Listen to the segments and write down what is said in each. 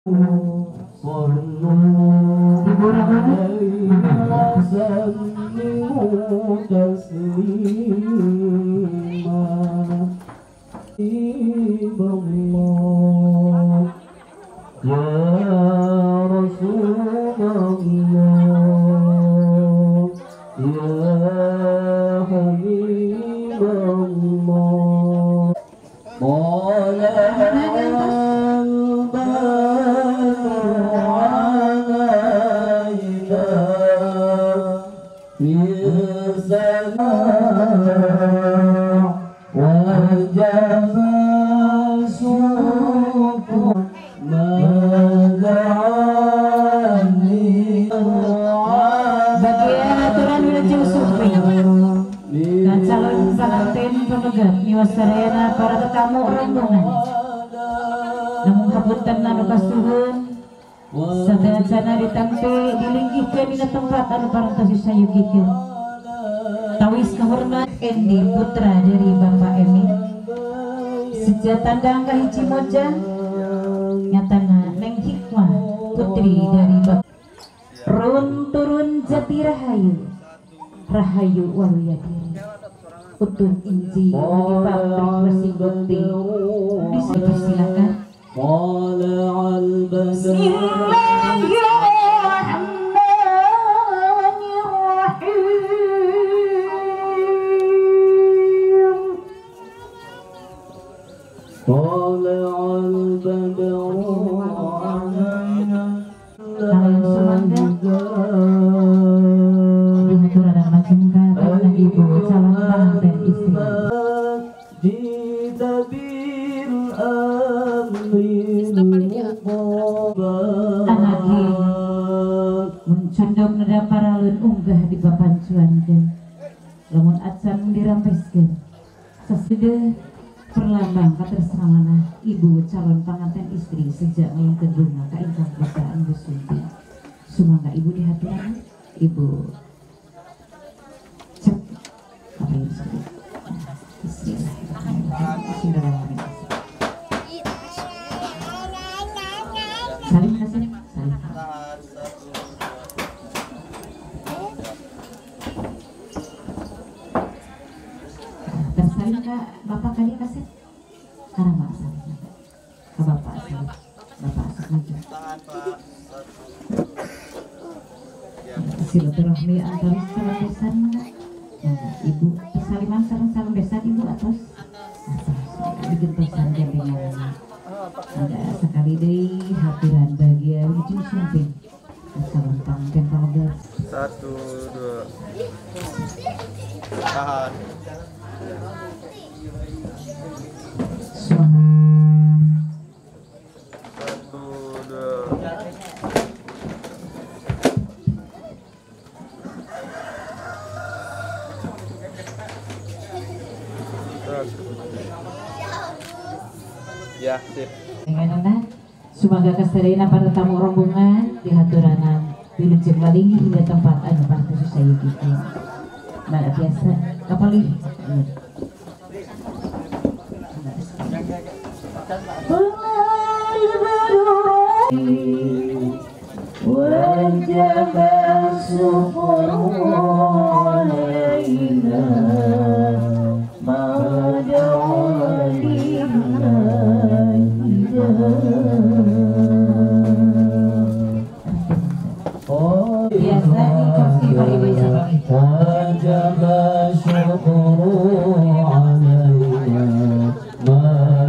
Ibu Rahman وسلموا تسليما. الله يا رسول الله يا حبيب الله. طلع البدر علينا من سماء وجب الشكر ما دعاني. Bagian aturan wilujeng sumping dan calon pengantin pemegat miwasarayana para tetamu rombongan. Namun hapunten anu kasuhun sadayana ditampi dilinggihkeun dina tempat anu parantos disayogikeun. Tawis kahormat Endi putra dari Bapak Emi. Sejak tandang ka hiji moja nyatana Neng Hikmah putri dari Bapak Run turun jati rahayu rahayu waluya diri utun inji bagi pabrik besi dipersilakan. Bismillahirrahmanirrahim. طلع البدر علينا. Kalian sumangga dihaturan majengka tangan ibu calon pengantin istri. جئت بالأمر Anake mun condong neda paralun unggah di papancuankeun lamun acan dirampeskeun saseudeut perlambang katresnanana ibu calon panganten istri sejak ngelungkeun bunga ka ingkang putra Anggus Sumping. Sumangga ibu dihaturan ibu cep apa yang disebut. Bismillahirrahmanirrahim. Bismillahirrahmanirrahim. Salim kasih salim. Tersalim ke bapak kali kasih karena mak salim ke bapak salim bapak asik maju. Silaturahmi antara salam besan ibu persaliman sareng salam besan ibu atos digentosan gandengan. Ada sekali deui haturan bagia wilujeng sumping calon panganten pamegat. 1 2 tahan. 1 2 1. Ya, sip. Dengan semoga kasadayana para tamu rombongan dihaturanan wilujeng walingi hingga tempat anu parantos disayogikeun. Mbak biasa kapalih. وجب الشكر علينا ما دعا لله. Biasa di kursi Pak Ibu وجب الشكر علينا ما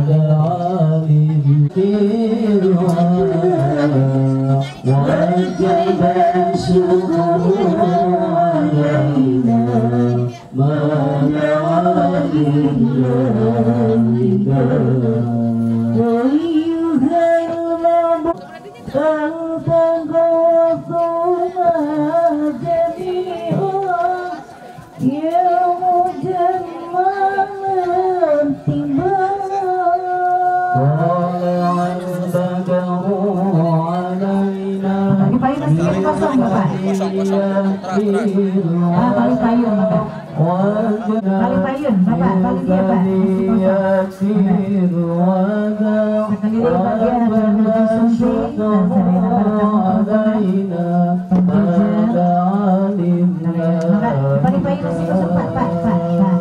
دعا لله. وجب الشكر علينا ما دعا لله. أيها المبعوث فالتقطنا جميعا يا مجمع الاتباع. طلع البدر علينا. Ini paling masih kosong bapak. Kosong kosong. Terus terus. Ah, paling payung bapak. Bali payun, Bapak, bali dia Pak. Sekali lagi bagian aturan sumpi dan sarana bertamu penjajah. Maka bali payun masih kosong Pak, Pak, Pak, Pak.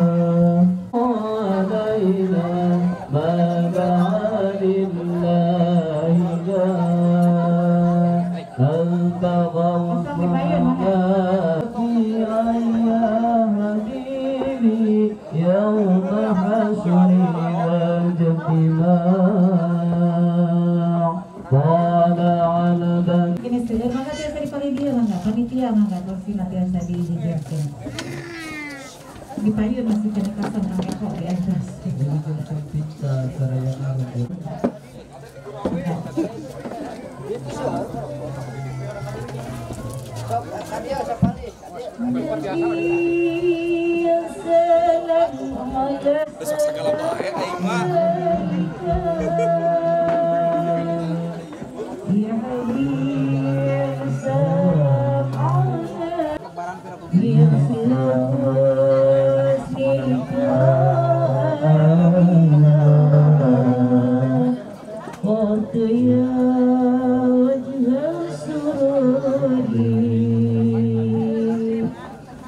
Kosong di payun, maka. يوم حشر والاجتماع طالع البدر. Ini sudah maka biasa di panitia mangga, panitia mangga kursi biasa dijejerkeun. Di payun masih kena kosong Kang Eko di atas. Besok segala bae aing mah.